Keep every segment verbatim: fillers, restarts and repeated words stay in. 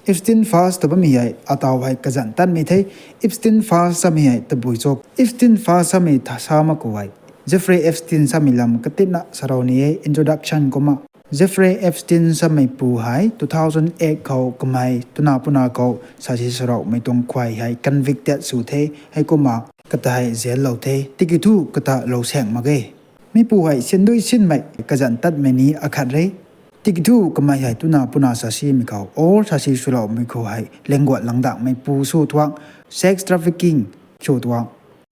Epstein Files ta bammei hei ataw hei kazanc tatmei the. Epstein Files samei hei tabui cho? Epstein Files samei tha sa mak khou hei, Jeffrey Epstein samei lam katinna sarou ni e introduction kumna. Jeffrey Epstein samei pu hei two thousand eight khou kamei twna puna khou sasi sarauhmei tuang khuay hei convicted sw the, heikumna kata hei jail lou the. Tiki thu kata lou saeng mak ge. Mi pu hei syan dui sinmei kazanc tatmei ni akhat re. Tiki thu kamei hei twna puna sasimei khou or sasi sarauhmei khou hei lengguat langdakmei pu sw tuang, sex trafficking sw tuang.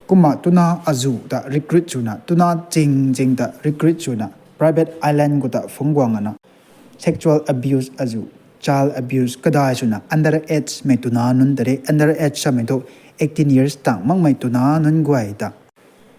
Kumna twna azuh ta recruit swna, twna ching ching ta recruit swna, private island khou ta phungc guang ana, sexual abuse azuh, child abuse kadai swna, under age mei twna nunc ta re, under age samei thu eighteen years tang makmei twna nunc guay ta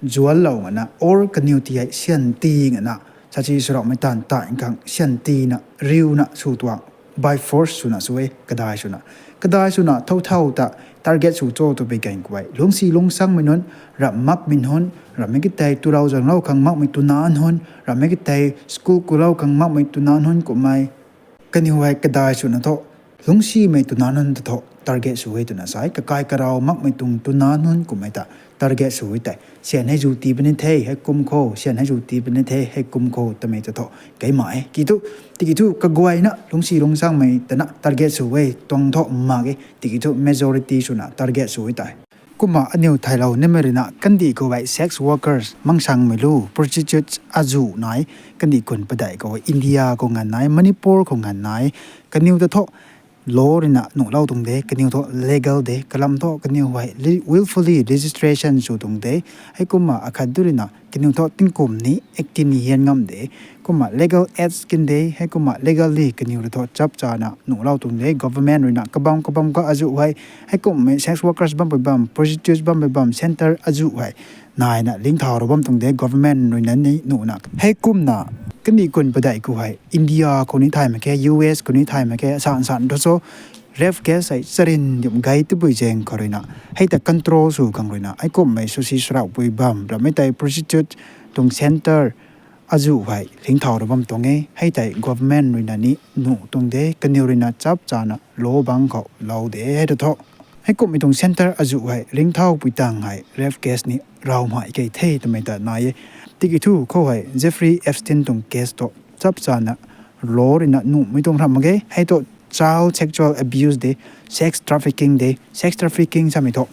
zuallou ngana or kaniw ti hei syan ti ngana, sasi sarauhmei taanv ta nkhang syan tina riuna sw tuang, by force swna sw e kadai swna. Kadai swna thow thow ta target sw cho twpui gan khou hei lungcsi lungcsangmei nunc, ramh makmei nunc, ramhmei katei tulou zanglou khang makmei twna nunc, ramhmei katei school kulou khang makmei twna nunc kummei. Kaniw hei kadai swna thu lungcsimei twna nunc ta thu target sw e twna sa e, kakai karau makmei tuang twna nunc kummei ta target sw e tei. Syan hei zu tii puni the heikum khou, syan hei zu tii puni the heikum khou twmei ta thu keima e. Ki thu, tiki thu kaguayna lungcsi lungcsangmei tana target sw e tuang thu mak ge, tiki thu majority swna target sw e tei. Kumna aniw thaylou nimei ruina kandih khou hei sex workers, mangsangmei lu, prostitutes azuh nai, kandih kun padeih khou India khou nganv nai, Manipur khou nganv nai, kaniw ta thu law ruina nuhlou tuang de, kaniw thu legal de, kalam thu kaniw hei le-, willfully registration sw tuang de, heikumna akhat du ruina kaniw thu tingkum ni eighteen hian ngam de, kumna legal age kin de, heikumna legally kaniw rui thu chap chana nuhlou tuang de, government ruina kabam kabam kha azuh hei, heikumhmei sex workers bampui bam, prostitutes bampui bam, center azuh hei naina lingthau rou bam tuang de, government ruina ni nuhna. Heikumna kandih kun padeih khou hei India khou ni thay mak khe, U S khou ni thay mak khe, asan san thu cho, rape case hei charin dim gay tabui zaeng khou ruina, hei ta control sw khang ruina, heikumhmei sasi sarauhpui bam, ramhmei tei prostitute tuang center azuh hei lingthau rou bam tuang e, hei tei government ruina ni nuh tuang de, kaniw ruina chap chana law bang khou lou de hei ta thu. Heikumhmei tuang center azuh hei ringthaupui tang hei rape case ni raumei kei the twmei ta nai e. Tiki thu khou hei Jeffrey Epstein tuang case thu chap chana law ruina nuhmei tuang ram mak ge, hei thu child sexual abuse de, sex trafficking de, sex trafficking samei thu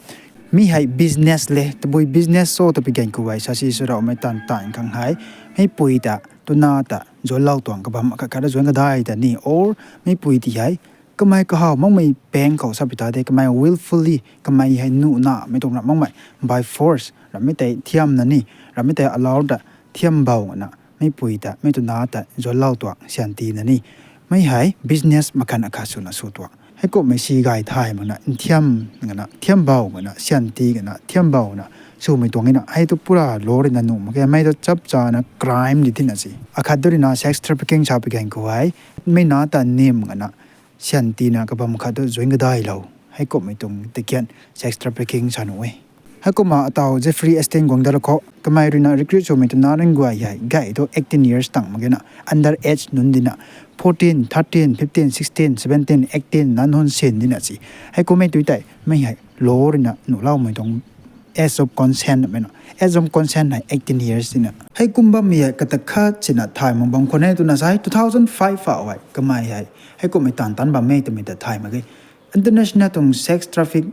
mi hei business le, tabui business cho twpui gan khou hei sasi sarauhmei taanv taanv khang hei, meipui ta twna ta zuanlou tuang kabam akhat khat ta zuan kadai ta ni, or meipui ti hei kamei kahaw makmei pang khou sapui ta de, kamei willfully, kamei hei nuhnamei tuang ram makmei, by force, ramhmei tei thiamna ni, ramhmei tei allow ta thiam bau ngana, meipui ta, mei twna ta zuanlou tuang syan tina ni, mei hei business makhan akhat swna sw tuang. Heikumhmei si gay thay makna nthiam ngana, thiam bau ngana, syan ti ngana, thiam bau na swmei tuang ina, hei thu pura law ruina nuh mak ge, mei thu chap chana crime di tina si. Akhat du ruina sex trafficking sapui gan khou hei, mei na ta nim ngana, syan tina kabam khat tu zuan kadailou. Heikumhmei tuang tikian sex trafficking sa nuh e. Heikumna ataw Jeffrey Epstein guang dat khou, kamei ruina recruit swmei twna nunc guay hei gay thu eighteen years tang mak ge na, under age nunc dina, fourteen, thirteen, fifteen, sixteen, seventeen, eighteen na nunc sin dina si. Heikummei tui tei mei hei law ruina nuhloumei tuang age of consent mei na. Age of consent hei eighteen years dina. Heikum bammei hei kata khat sina thay mak bam khwan e twna sa e, two thousand five a hei kamei hei heikumhmei taanv taanc bam e twmei ta thay mak ge. International tuang sex traffic,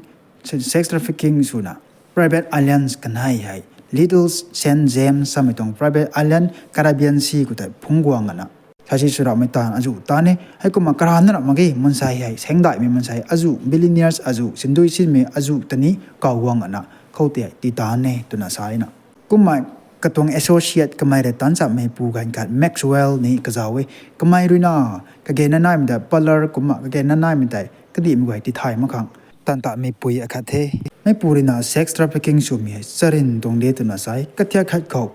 sex trafficking swna private islands kanei hei, Little Saint James samei tuang private island, Caribbean Sea khou tei phungc guang ana, sasi swrapmei taanv azuh tan e. Heikumna karana ram mak ge, mansei hei saengdaihmei mansei azuh, billionaires azuh, sindui sinmei azuh ta ni kaw guang ana, khoutei hei tii tan e twna sa e na. Kumna katuang associate kamei rui taanc chammeipu ganv khat Maxwell ni kazauh e. Kamei ruina kagena naimei tei parlour kumna kagena naimei tei kadihmei guay tithay mak khang taanc tatmeipui akhat the. Meipu ruina sex trafficking swmei hei charin tuang de twna sa e. Kathiak khat khou,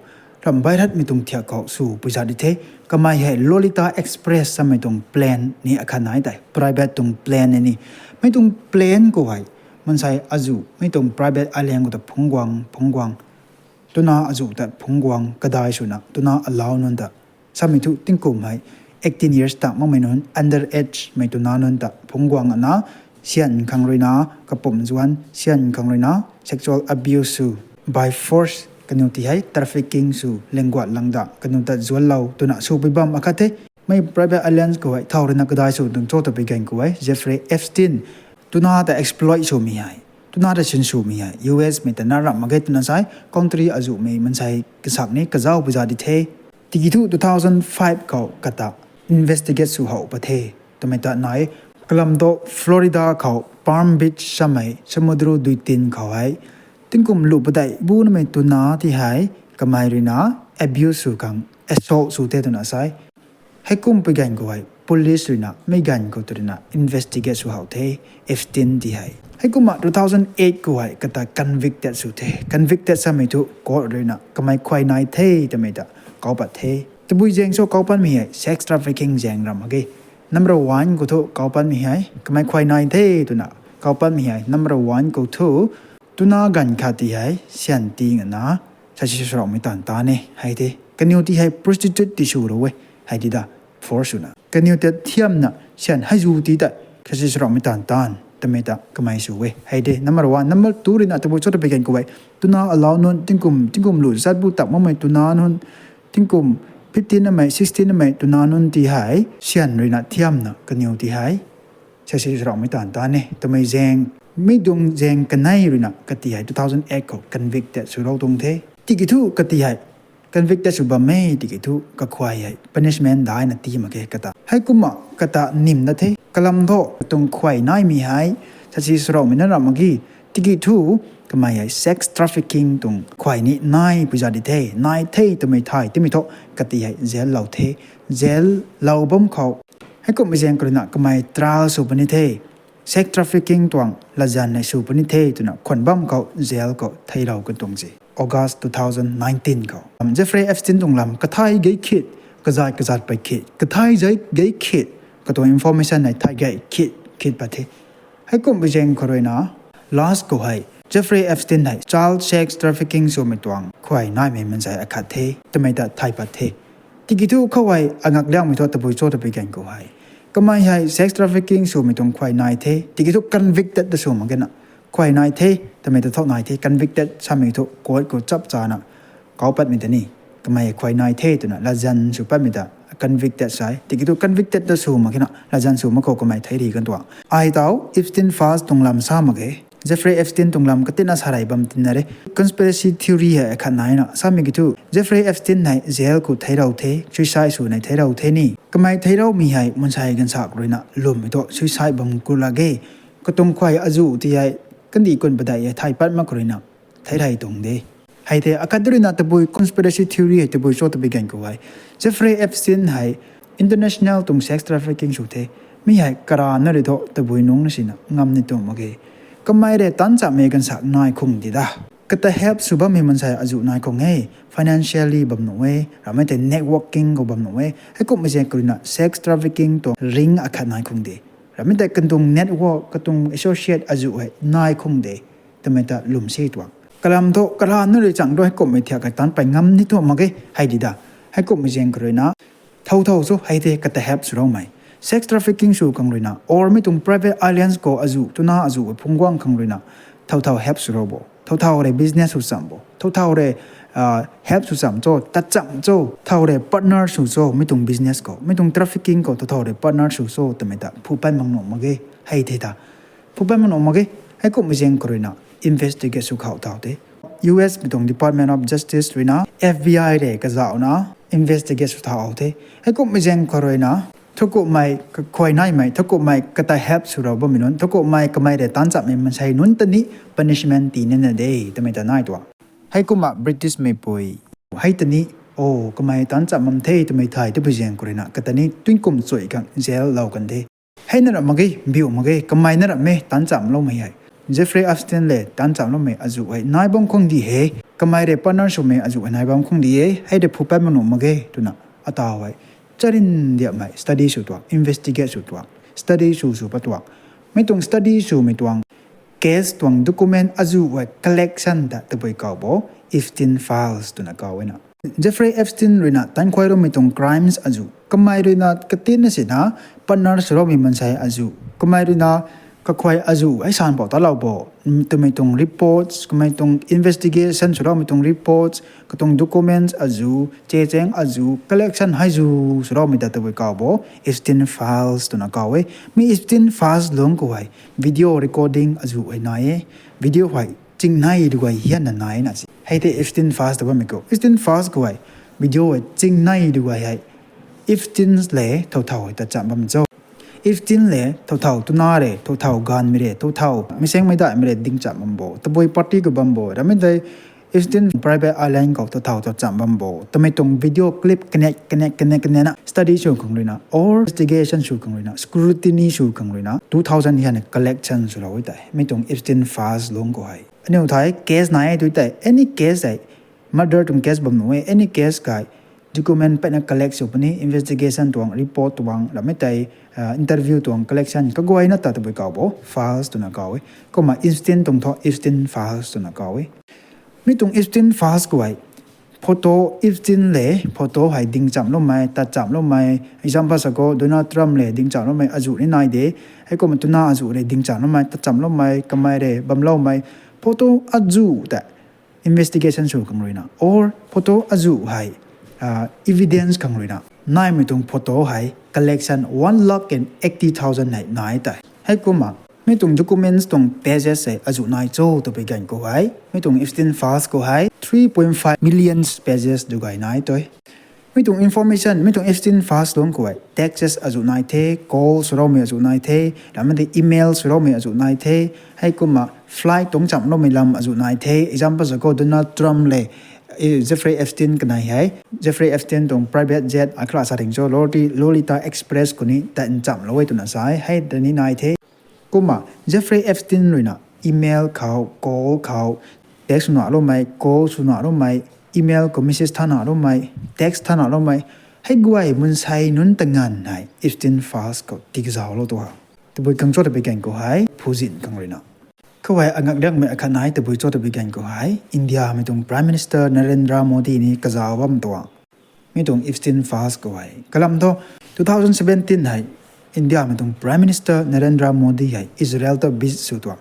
ramh baihratmei tuang thiak khou swpui zat di the. Kamei hei Lolita Express samei tuang plane ni akhat nai tei, private tuang plane ni. Mei tuang plane khou hei mansei azuh mei tuang private island khou ta phungc guang, phungc guang, twna azuh ta phungc guang kadai swna twna allow nunc ta samei thu tingkum hei eighteen years ta makmei nunc, under age mei twna nunc ta phungc guang ana, syan khang ruina, kapumc zuan syan khang ruina sexual abuse sw, by force kaniw ti hei trafficking sw, lingguat langda kaniw ta zuanlou twna swpui bam akhat the. Mi private islands khou hei thow ruina kadai sw tuang cho ta pui gan khou hei Jeffrey Epstein twna ta exploit swmei hei, twna ta sinswmei hei U S mei ta na ramh mak ge twna sai, country azuhmei mansei kasak ni kazauh pui za di the. Tiki thu two thousand five khou kata investigate sw how pat the twmei ta nai. Kalam thu Florida khou Palm Beach samei samudru duitin khou hei tingkum lu padeih bu namei twna ti hei kamei ruina abuse sw khang, assault sw the twna sai. Heikum pui gan khou hei police ruina mei gan khou tu ruina investigate sw how the, Epstein ti hei. Heikumna two thousand eight khou hei kata convicted sw the. Convicted samei thu court ruina kamei khuay nai the twmei ta kau pat the. Tabui zaeng cho kau patmei hei sex trafficking zaeng ram mak ge. Number one khou thu kau patmei hei kamei khuay nai the twna kau patmei hei number one khou thu twna ganv khat ti hei syan ti ngana sasi swraumei taanv taanv e hei the. Kaniw ti hei prostitute ti sw ro e hei di da, force swna. Kaniw ta thiamna syan hei zu ti ta sasi swraumei taanv taanv twmei ta kamei sw e hei de. Number one, number two ruina tabui cho ta pui gan khou hei twna allow nunc tingkum, tingkum lu zat bu tak makmei twna nunc, tingkum fifteen namei, sixteen namei twna nunc ti hei syan ruina thiamna kaniw ti hei sasi swraumei taanv taanv e twmei zaeng, mi tuang zaeng kanei ruina kati hei two thousand eight khou convicted sw rou tuang the. Tiki thu kati hei convicted sw bam e tiki thu kakhuay hei punishment daina ti mak ge kata. Heikumna kata nim na the. Kalam thu katuang khuay naimei hei sasi swraumei na ram mak ge. Tiki thu kamei hei sex trafficking tuang khuay ni nai pui za di the, nai the twmei thay timei thu kati hei jail lou the. Jail lou bam khou heikumhmei zaeng khou ruina kamei trial sw puni the. Sex trafficking tuang latzan hei sw puni the twna khwan bam khou jail khou theilou kan tuang se. August two thousand nineteen khou Jeffrey Epstein tuang lam kathai gei khit, kazat kazat pei khit, kathai zai gei khit, katuang information hei thay gei khit khit pat the. Heikumhmei zaeng khou ruina last khou hei Jeffrey Epstein hei child sex trafficking swmei tuang khuay naimei mansei akhat the twmei ta thay pat the. Tiki thu khou hei angak liangmei thu tabui cho ta pui gan khou hei kamei hei sex trafficking swmei tuang khuay nai the tiki thu convicted ta sw mak ge na. Khuay nai the twmei ta thow nai the, convicted samei thu court khou chap chana kau patmei ta ni kamei khuay nai the twna latzan sw patmei ta convicted sai. Tiki thu convicted ta sw mak ge na, latzan sw mak khou kamei thei ri kan tuang. Ai tau Epstein Files tuang lam sa mak ge. Jeffrey Epstein tuang lam katina sa rei bam tina re. Conspiracy theory hei akhat naina samei ki thu Jeffrey Epstein hei jail khou theilou the, suicide sw nei theilou the ni. Kamei theiloumei hei mansei ganvsak ruina lwmmei thu suicide bam ku la ge. Katuang khuay azuh ti hei kandih kun padeih hei thay pat mak khou ruina thei rei tuang de. Hei the akhat ruina tabui conspiracy theory hei tabui cho ta pui gan khou hei Jeffrey Epstein hei international tuang sex trafficking sw the. Mi hei karana rui thu tabui nungc na sina ngam ni tuang mak ge. Kamei rui taanc chammei ganvsak nai khung di da. Kata help sw bammei mansei azuh nai khung e, financially bam nuh e, ramei tei networking khou bam nuh e. Heikumhmei zaeng khou ruina sex trafficking tuang link akhat nai khung de. Ramei tei katuang network, katuang associate azuh hei nai khung de twmei ta lwm si tuang. Kalam thu karana rui chang tu heikumhmei thiak kei taanc pei ngam ni tuang mak ge hei di da. Heikumhmei zaeng khou ruina thow thow cho hei the kata help sw roumei, sex trafficking sw khang ruina or mi tuang private islands khou azuh twna azuh phungc guang khang ruina thow thow help sw rou bo, thow thow rui business sw cham bo, thow thow rui help sw cham cho, tat cham cho, thow rui partner sw cho mi tuang business khou, mi tuang trafficking khou thow thow rui partner sw cho twmei ta phu pat mak nuh mak ge hei the ta. Phu pat mak nuh mak ge. Heikumhmei zaeng khou ruina investigate sw khou thau the. U S mei tuang Department of Justice ruina F B I rui kazauhna investigate sw thau the. Heikumhmei zaeng khou ruina thukumhmei kakhuay naimei, thukumhmei kata help sw rou bammei nunc, thukumhmei kamei rui taanc chammei mansei nunc ta ni punishment tii nina de twmei ta nai tuang. Heikumna British meipui hei ta ni, o, kamei taanc cham bam the twmei thay tabui zaeng khou ruina kata ni tuikum chui khang jail lou kan de. Hei na ram mak ge, biu mak ge, kamei na ram e taanc chamloumei hei. Jeffrey Epstein le taanc chamloumei azuh hei nai bam khung di he. Kamei rui partner swmei azuh hei nai bam khung di e, hei rui phu pat mak nuh mak ge twna ataw hei charin diakmei study sw tuang, investigate sw tuang, study sw sw pat tuang. Mi tuang study swmei tuang case tuang document azuh hei collection ta tabui kau bo, Epstein Files twna kau e na. Jeffrey Epstein ruina tankhuai roumei tuang crimes azu, kamei ruina katinna sina partner swloumei mansei azu, kamei ruina kakhuai azu hei sanpou talou bo twmei tuang reports, kamei tuang investigation swloumei tuang reports, katuang documents azu, chechaeng azu, collection hei zu swloumei ta tabui kaw bo Epstein Files twna kaw e. Mi Epstein Files lungc khou hei video recording azu hei nai e. Video hei chingnei duguay hianna naina si hei tei Epstein Files ta bammei khou. Epstein Files khou hei video hei chingnei duguay hei Epstein le thow thow hei ta cham bam cho. Epstein le thow thow twna re, thow thow gaanvmei re, thow thow misengmei daihmei re ding cham bam bo, tabui party khou bam bo, ramei tei Epstein private island khou thow thow ta cham bam bo twmei tuang video clip kanek kanek kanek kanekna study sw khang ruina or investigation sw khang ruina, scrutiny sw khang ruina two thousand hianna collection swlou e tei mi tuang Epstein Files lungc khou hei. Aniu thei case nai e tu tei any case hei, murder tuang case bam nuh e, any case kai document peyna collect sw puni, investigation tuang report tuang ramei tei interview tuang collection kaguayna ta tabui kaw bo files twna kaw e. Kumna Epstein tuang thu Epstein Files twna kaw e. Mi tuang Epstein Files khou hei photo, Epstein le photo hei ding chamloumei, tat chamloumei, example sa khou Donald Trump le ding chamloumei azu ni nai de. Heikumna twna azu re ding chamloumei, tat chamloumei, kamei re bamloumei, photo azu ta investigation sw khang ruina or photo azu hei evidence khang ruina naimei tuang photo hei collection one lakh and eighty thousand hei nai tei. Heikumna mi tuang documents tuang pages hei azu nai cho twpui ganv khou hei mi tuang Epstein Files khou hei three point five million pages duguay nai tei. Mi tuang information, mi tuang Epstein Files lungc khou hei texts azu nai the, call swloumei azu nai the, ramei tei email swloumei azu nai the, heikumna flight tuang chamloumei lam azu nai the, example sa khou Donald Trump le Jeffrey Epstein kanei hei, Jeffrey Epstein tuang private jet akhala sa ring cho, Lolita Express khou ni ta nchamlou e twna sa e, hei ta ni nai the. Kumna Jeffrey Epstein ruina email khou, call khou, text swna loumei, call swna loumei, email khou message thana loumei, text thana loumei, hei guay mansei nunc ta nganv hei Epstein Files khou tikzaulou tu ha. Tabui khang cho twpui ganv khou hei phuzin khang ruina khou hei angak liangmei akhat nai, tabui cho twpui ganv khou hei Indiamei tuang Prime Minister Narendra Modi ni kazau bam tuang mi tuang Epstein Files khou hei kalam thu two thousand seventeen hei Indiamei tuang Prime Minister Narendra Modi hei Israel ta visit sw tuang.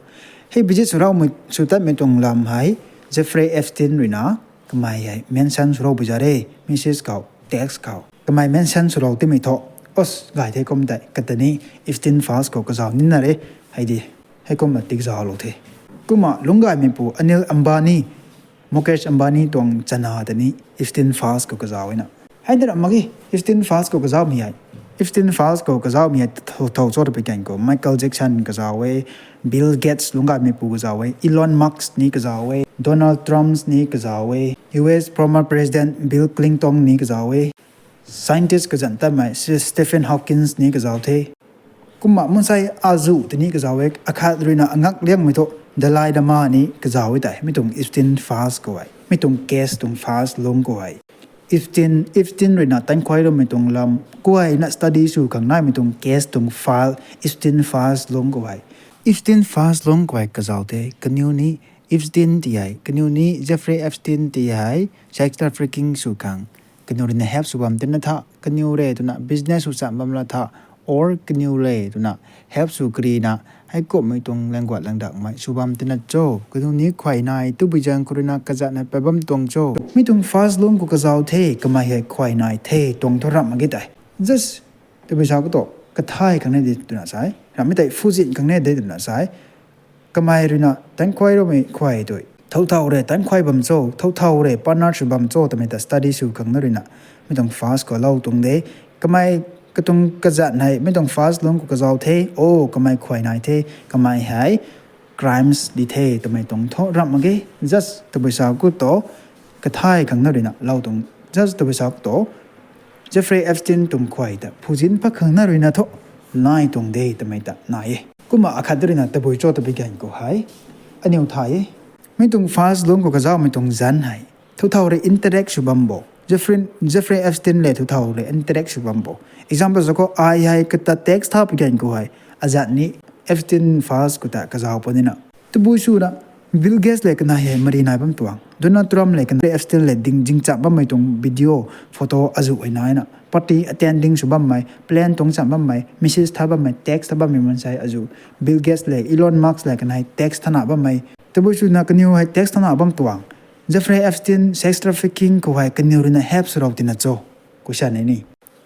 Hei visit swloumei sw tatmei tuang lam hei Jeffrey Epstein ruina kamei hei mention swlou pui za re, message khou, text khou kamei mention swlou timei thu, os gay the kum tei kata ni Epstein Files khou kazau nina re, hei di, heikumna tikzaulou the. Kumna lungcgaymeipu Anil Ambani, Mukesh Ambani tuang chana ta ni Epstein Files khou kazau e na. Hei de ra mak ge, Epstein Files khou kazaumei hei, Epstein Files khou kazaumei hei thow cho twpui ganv khou Michael Jackson kazau e, Bill Gates lungcgaymeipu kazau e, Elon Musk ni kazau e, Donald Trump ni kazau e, U S former President Bill Clinton ni kazau e, scientist kazanc tatmei Stephen Hawking ni kazau the. Kumna mansei azu ta ni kazau e, akhat ruina angak liangmei thu Dalai Lama ni kazau e tei mi tuang Epstein Files khou hei, mi tuang case tuang files lungc khou hei Epstein, Epstein ruina tankhuai loumei tuang lam guayna study sw khang naimei tuang case tuang file Epstein Files lungc khou hei, Epstein Files lungc khou hei kazau the. Kaniw ni Epstein ti hei, kaniw ni Jeffrey Epstein ti hei sex trafficking sw khang kaniw ruina help sw bam tina tha, kaniw re twna business sw cham bam la tha, or kaniw le twna help sw karina, heikumhmei tuang langguat langdakmei sw bam tina cho, kaniw ni khuay nai twpui zaeng khou ruina kazatna pat bam tuang cho. Mi tuang files lungc khou kazau the, kamei hei khuay nai the tuang thu ramh mak ge tei. Just tabui sa khou tu kathay khang ne de twna sa e, ramhmei tei phuzin khang ne de twna sa e. Kamei ruina tankhuai loumei khuay tui, thow thow re tankhuai bam cho, thow thow re partner sw bam cho twmei ta study sw khang na ruina mi tuang files khou lou tuang de. Kamei katuang kazat hei mi tuang files lungc khou kazau the, o kamei khuay nai the, kamei hei crimes di the twmei tuang thu ramh mak ge. Just tabui sa khou tu kathay khang na ruina lou tuang, just tabui sa khou tu Jeffrey Epstein tuang khuay ta phuzin pat khang na ruina thu nai tuang de twmei ta nai e. Kumna akhat ruina tabui cho twpui ganv khou hei, aniw thay e, mi tuang files lungc khou kazaumei tuang zanc hei thow thow re interact sw bam bo, Jeffrey, Jeffrey Epstein le thow thow re interact sw bam bo. Example sa khou ai hei kata text tha pui ganv khou hei, azat ni Epstein files khou ta kazau puni na, tabui swna Bill Gates le kanei hei mari nai bam tuang. Donald Trump le kanei Epstein le ding jingcham bammei tuang video, photo azuh hei naina. Party attending sw bammei, plane tuang cham bammei, message tha bammei, text tha bammei mansei azuh. Bill Gates le Elon Musk le kanei text thana bammei. Tabui swna kaniw hei text thana bam tuang. Jeffrey Epstein sex trafficking khou hei kaniw ruina help sw rou tina cho? Question e ni.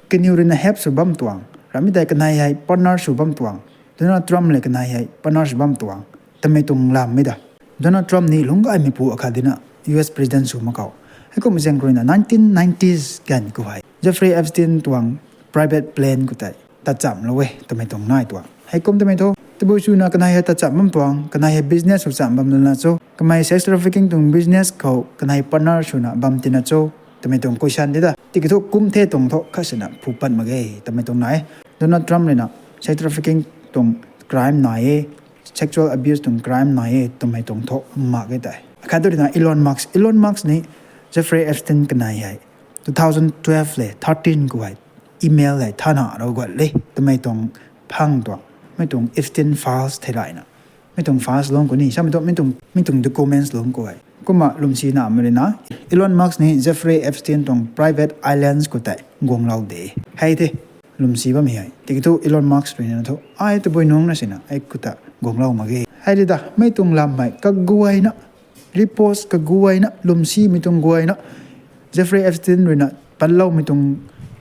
Kaniw ruina help sw bam tuang. Ramei tei kanei hei partner sw bam tuang. Donald Trump le kanei hei partner sw bam tuang. Tamei tuang lammei da. Donald Trump ni lungc gaymei pu akhat dina U S president sw mak khou. Heikum zaeng khou ruina nineteen nineties ganv khou hei Jeffrey Epstein tuang private plane khou tei tatchamlou e twmei tuang nai tuang. Heikum twmei thu, tabui swna kanei hei tatcham bam tuang, kanei hei business sw cham bam lana cho, kamei sex trafficking tuang business khou kanei partner swna bam tina cho, twmei tuang question di da. Tiki thu kum the tuang thu khat sina phu pat mak ge, twmei tuang nai. Donald Trump ruina sex trafficking tuang crime nai e, sexual abuse tuang crime nai e, twmei tuang thu mak ge tei. Akhat tu ruina Elon Musk, Elon Musk ni Jeffrey Epstein kanei hei two thousand twelve le thirteen khou hei email hei thana rou guat le, twmei tuang phang tuang, mei tuang Epstein files theilayna. Mei tuang files lungc khou ni, samei tuang, mei tuang, mei tuang documents lungc khou hei. Kumna lwmsi namei ruina, Elon Musk ni Jeffrey Epstein tuang private islands khou tei guanglou de. Hei the, lwmsi bammei hei. Tiki thu Elon Musk ruina thu, ai tabui nungc na sina, ai khou ta guanglou mak ge. Hei di da, mei tuang lammei kaguayna, reports kaguayna, lwmsimei tuang guayna, Jeffrey Epstein ruina patloumei tuang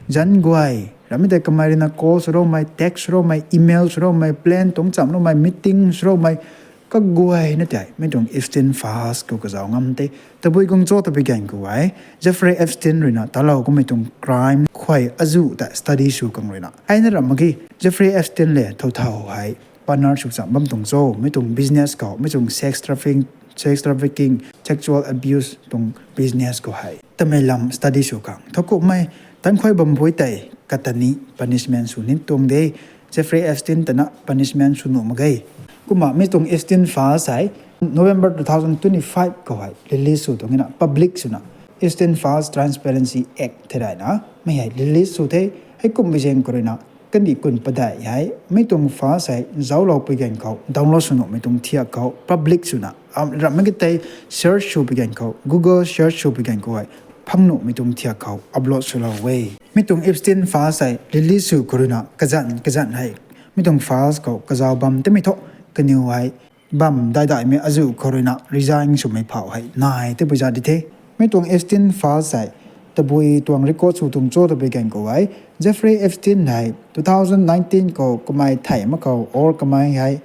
zanc guay, ramei tei kamei ruina call sw roumei, text sw roumei, email sw roumei, plane tuang chamloumei, meeting sw roumei, kaguayna tei mei tuang Epstein files khou kazauh ngam the. Tabui guang cho tabui ganv khou hei Jeffrey Epstein ruina talou kummei tuang crime khuay azuh ta study sw khang ruina. Heina ram mak ge, Jeffrey Epstein le thow thow hei partner sw cham bam tuang cho, mei tuang business khou, mei tuang sex trafficking, sex trafficking, sexual abuse tuang business khou hei tamei lam study sw khang. Thowkumhmei taanc khuay bam bui tei kata ni punishment sw ni tuang de, Jeffrey Epstein tana punishment sw nuh mak ge. Kumna mei tuang Epstein files hei November two thousand twenty-five khou hei release sw tuang na public swna Epstein Files Transparency Act theilayna mei hei release sw the. Heikum zaeng khou ruina kandih kun padeih hei mei tuang files hei zauclou pui ganv khou download sw nuhmei tuang thiak khou public swna, am, ramei ka tei search sw pui ganv khou, Google search sw pui ganv khou hei phang nuhmei tuang thiak khou upload swlou e. Mei tuang Epstein files hei release sw khou ruina kazanc kazanc hei mei tuang files khou kazauh bam tamei thu kaniw hei bam daidaihmei azuh khou ruina resign swmei phau hei nai tei pui za di the. Mei tuang Epstein files hei tabui tuang record sw tuang cho tabui ganv khou hei Jeffrey Epstein hei two thousand nineteen khou kamei thei mak khou or kamei hei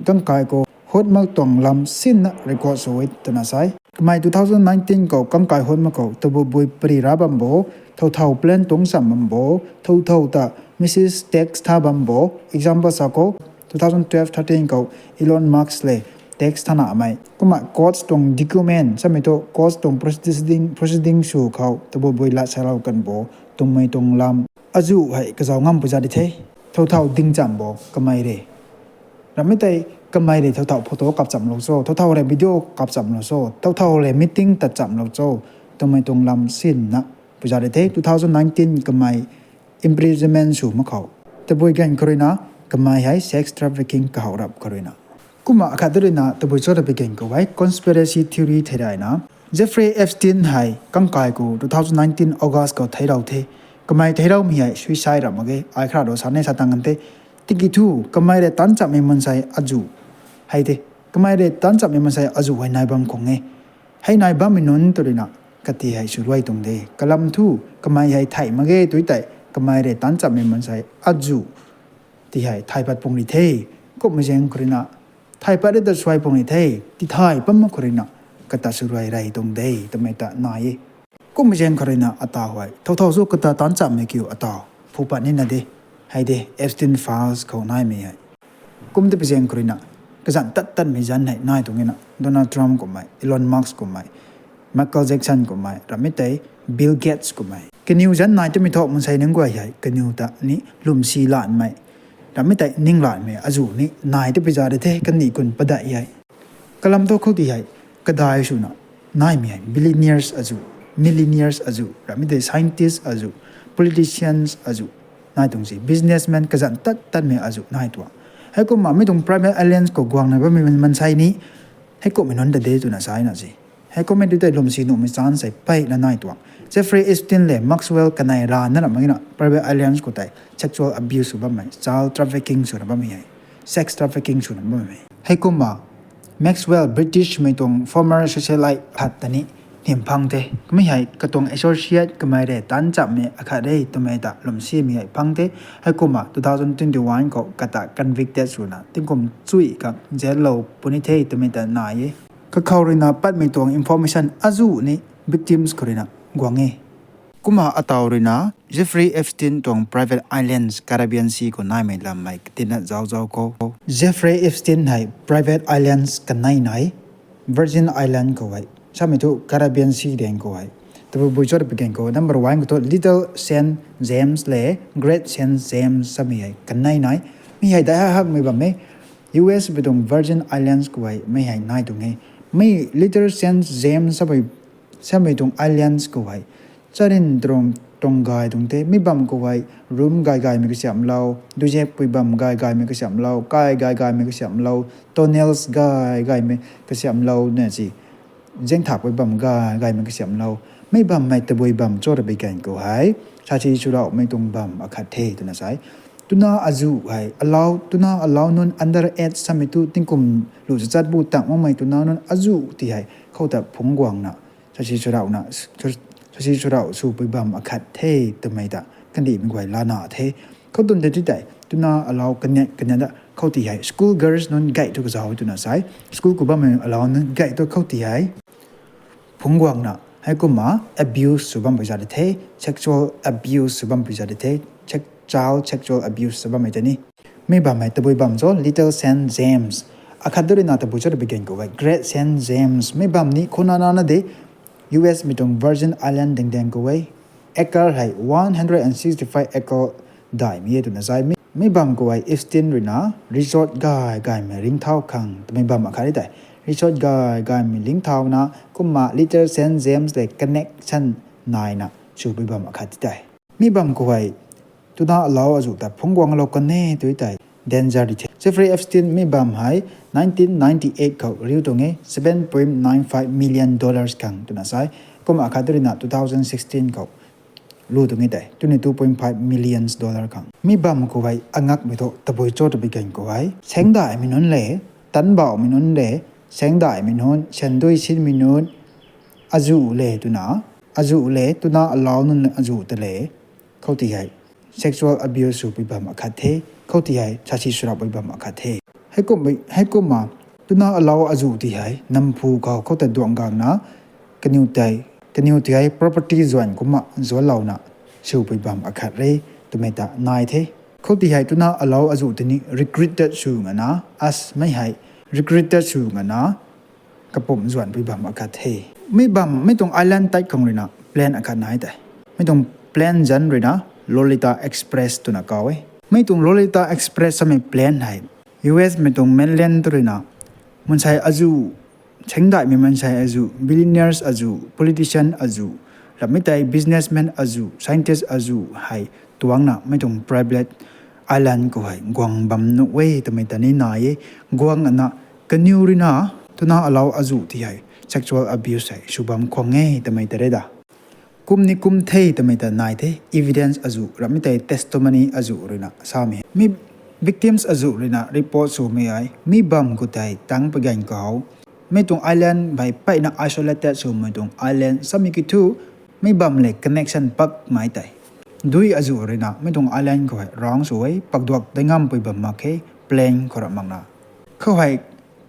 kangkai khou hut mak tuang lam sinna record sw e twna sa e. Kamei two thousand nineteen khou kangkai hut mak khou tabui bui pari ra bam bo, thow thow plane tuang cham bam bo, thow thow ta message text tha bam bo, example sa khou two thousand twelve thirteen khou Elon Musk le text thanamei. Kumna court tuang document samei thu court tuang proceeding, proceeding sw khou tabui bui lat salou kan bo, twmei tuang lam azuh hei kazauh ngam pui za di the. Thow thow ding cham bo kamei rui. Ramei tei kamei rui thow thow photo kap chamlou cho, thow thow rui video kap chamlou cho, thow thow rui meeting tat chamlou cho, twmei tuang lam sinna pui za di the. Two thousand nineteen kamei imprisonment sw mak khou tabui ganv khou ruina kamei hei sex trafficking kahaw rap khou ruina. Kumna akhat tu ruina tabui cho tabui ganv khou hei conspiracy theory theilayna Jeffrey Epstein hei kangkai khou two thousand nineteen August khou theiclou the. Kamei theicloumei hei suicide ram mak ge, ai khara do sa ni sa tang kan the. Tiki thu kamei rui taanc chammei mansei azuh hei the. Kamei rui taanc chammei mansei azuh hei nai bam khang e. Hei nai bammei nunc tu ruina kati hei swluai tuang de. Kalam thu kamei hei thei mak ge tu tei kamei rui taanc chammei mansei azuh ti hei thay pat pung ri the. Kumhmei zaeng khou ruina thay pat ri ta suai pung ri the. Tithay pat mak khou ruina kata swluai rey tuang de twmei ta nai e. Kumhmei zaeng khou ruina ataw hei thow thow zu kata taanc chammei kiu ataw phu pat nina de. Hei de Epstein files khou naimei hei. Kum ta pui zaeng khou ruina kazanc tat tatmei zanc hei nai tuang na, Donald Trump kummei, Elon Musk kummei, Michael Jackson kummei, ramei tei Bill Gates kummei. Kaniw zanc nai tamei thu mansei nunc guay hei kaniw ta ni lwmsi lanmei, ramei tei ning lanmei azuh ni nai ta pui za di the, kandih kun padeih hei. Kalam thu khou ti hei kadai swna naimei hei billionaires azuh, millionaires azuh, ramei tei scientist azuh, politicians azuh nai tuang si, businessman kazanc tat tatmei azuh nai tuang. Heikumna mei tuang private islands khou guangna bammei mansei ni Heikumhmei nunc ta de twna sa na se. Heikumhmei tu tei lwmsi nuhmei chance hei peyna nai tuang. Jeffrey Epstein le Maxwell kanei rana ramh mak na private islands khou tei sexual abuse sw bammei, child trafficking swna bammei hei, sex trafficking swna bammei. Heikumna Maxwell Britishmei tuang former socialite khat ta ni nim phang the. Kumei hei katuang associate kamei re, taanc chammei akhat re twmei ta lwmsimei hei phang the. Heikumna two thousand twenty-one khou kata convicted swna tingkum chui khang jail lou puni the twmei ta nai e. Kakhou ruina patmei tuang information azuh ni victims khou ruina guang e. Kumna ataw ruina Jeffrey Epstein tuang private islands Caribbean Sea khou naimei lammei katina zauc zauc khou, Jeffrey Epstein hei private islands kanei nai, Virgin Island khou hei, samei thu Caribbean Sea daeng khou hei, tabui bui cho ta pui gan khou number one khou thu Little Saint James le Great Saint James samei hei kanei nai. Mi hei dai hak hakmei bam e. U S mei tuang Virgin Islands khou hei mi hei nai tuang e. Mi Little Saint James samei, samei tuang islands khou hei charin tuang tuang gay tuang the. Mi bam khou hei room gay gaymei kasiamhlou, duizepui bam gay gaymei kasiamhlou, kai gay gaymei kasiamhlou, tunnels gay gaymei kasiamhlou na si, zengthakpui bam gay gaymei kasiamhlou. Mi bam hei tabui bam cho ta pui gan khou hei sasi swrauhmei tuang bam akhat the twna sa e. Twna azuh hei allow, twna allow nunc under age samei thu tingkum lu chachat bu tang makmei twna nunc azuh ti hei khou ta phungc guangna sasi swrauhna, sasi swrauh swpui bam akhat the twmei ta kandihmei guay lana the. Khou twn tei ti tei twna allow kaniat kaniat da khou ti hei school girls nunc gay thu kazauh twna sa e. School khou bammei allow nunc gay thu khou ti hei phungc guangna heikumna abuse sw bampui za di the, sexual abuse sw bampui za di the, child sexual abuse sw bammei tei ni. Mi bam hei tabui bam cho Little Saint James, akhat tu ruina tabui cho ta pui gan khou hei Great Saint James. Mi bam ni khouna nana de, U S mei tuang Virgin Island ding daeng khou hei acre hei one hundred and sixty five acre daihmei e twna sa e. Mi bam khou hei Epstein ruina resort gay gaymei ringcthau khang twmei bam akhat e tei. Resort gay gaymei ringcthauna kumna Little Saint James le connection naina swpui bam akhat ti tei. Mi bam khou hei twna allow azuh ta phungc guanglou kan e tw tei danger di the. Jeffrey Epstein mi bam hei nineteen ninety eight khou riu tuang e, seven point nine five million dollars khang twna sa e. Kumna akhat tu ruina two thousand sixteen khou lu tuang e tei, twenty two point five million dollar khang. Mi bam khou hei angakmei thu tabui cho ta pui gan khou hei saengdaihmei nunc le, tanbauhmei nunc le, saengdaihmei nunc, sandui sinmei nunc, azuh le twna, azuh le twna allow nunc le azuh ta le khou ti hei sexual abuse swpui bam akhat the, khou ti hei sasi swrauhpui bam akhat the. Heikumna twna allow azuh ti hei namphu khou khou ta duang gangna kaniw tei, kaniw ti hei property zuan kumna zuanlouna swpui bam akhat re twmei ta nai the. Khou ti hei twna allow azuh ti ni recruited sw ngana, as mei hei recruited sw ngana kapumc zuanpui bam akhat the. Mi bam mei tuang island tat khang ruina plan akhat nai tei. Mi tuang plan zanc ruina Lolita Express twna kau e. Mi tuang Lolita Express samei plan hei U S mei tuang mainland tu ruina mansei azuh, saengdaihmei mansei azuh, billionaires azuh, politician azuh, rammei tei businessman azuh, scientist azuh hei tuangna mei tuang private island khou hei guang bam nuh e twmei ta ni nai e. Guang ana kaniw ruina twna allow azuh ti hei sexual abuse hei sw bam khwan e twmei ta re da. Kum ni kum the twmei ta nai the, evidence azuh rammei tei testimony azuh ruina samei. Mi victims azuh ruina report swmei hei mi bam khou tei tang pui gan khou mei tuang island hei peyna isolated swmei tuang island samei ki thu mi bam le connection pakmei tei dui azuh ruina mei tuang island khou hei rang sw e, pakduak dei ngampui bam mak khe, plan khou ra makna. Khou hei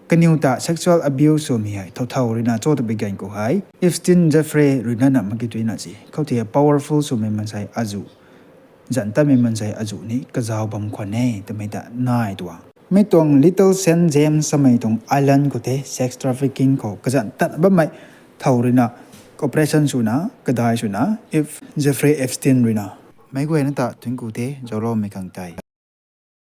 kaniw ta sexual abuse swmei hei thow thow ruina cho ta pui gan khou hei Epstein Jeffrey ruina na mak ki twna si. Khou ti hei powerful swmei mansei azuh, zanc tatmei mansei azuh ni kazauh bam khwan e twmei ta nai tuang. Mi tuang Little Saint James samei tuang island khou tei sex trafficking khou kazanc tat bammei thow ruina operation swna kadai swna Jeffrey Epstein ruina meic guayna ta thuanc ku the zaucloumei khang tei.